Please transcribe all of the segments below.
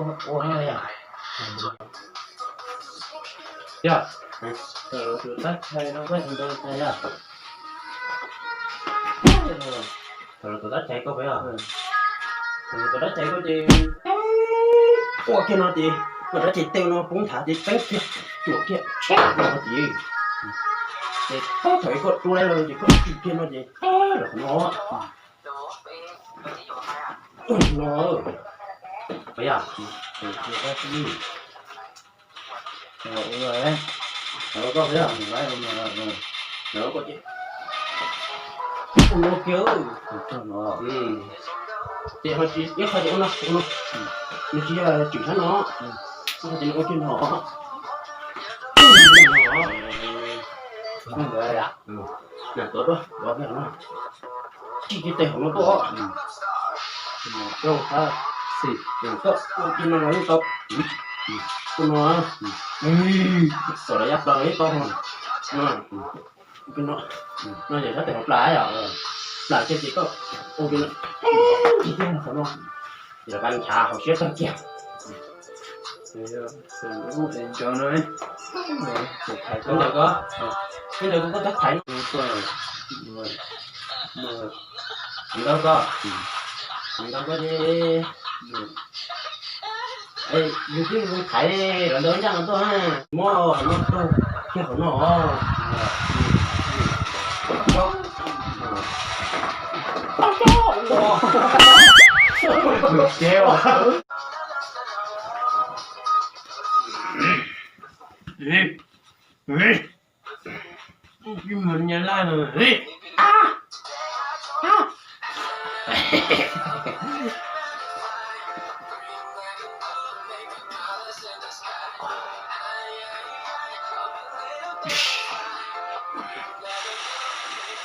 ua no yom. Yog, tus dab tshais no koj tus ntawd yog, thaum tus dab tshais koj puas yog, thaum tus dab tshais koj ces ua kiag no ces, ua dab tshais tw no poob nthav ces teeb kiag, cuam kiag tshab no ces, ces thaum koj rub lawm ces koj tsis kiag no ces los qhov no, no, puas yog? Koj puas yog? Koj ces ua no kiag, ces ib qho ces ua no, ua no, nws tsis yog tswm sab no, ib qho ces nws ua kiag no, na tuav tuaj, tuav kiag no, tsis kiag tes hauv no tuaj, koj ua kiag no los yeej tau, ua no, kom los ya plaws los yeej tau no. No, no yog sab tes hauv plam yom, plam kiag ces koj ua kiag no, qhov no, ces los nchav hauv siab tag kiag. Ntawd koj, ntawd koj, koj tab thaiv no, ntawd koj, ntawd koj ces yus twb zoo thaiv los ntawd ncaj no tuaj, muab qhov no rau kiag qhov no.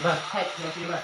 Vâng, hẹn gặp lại.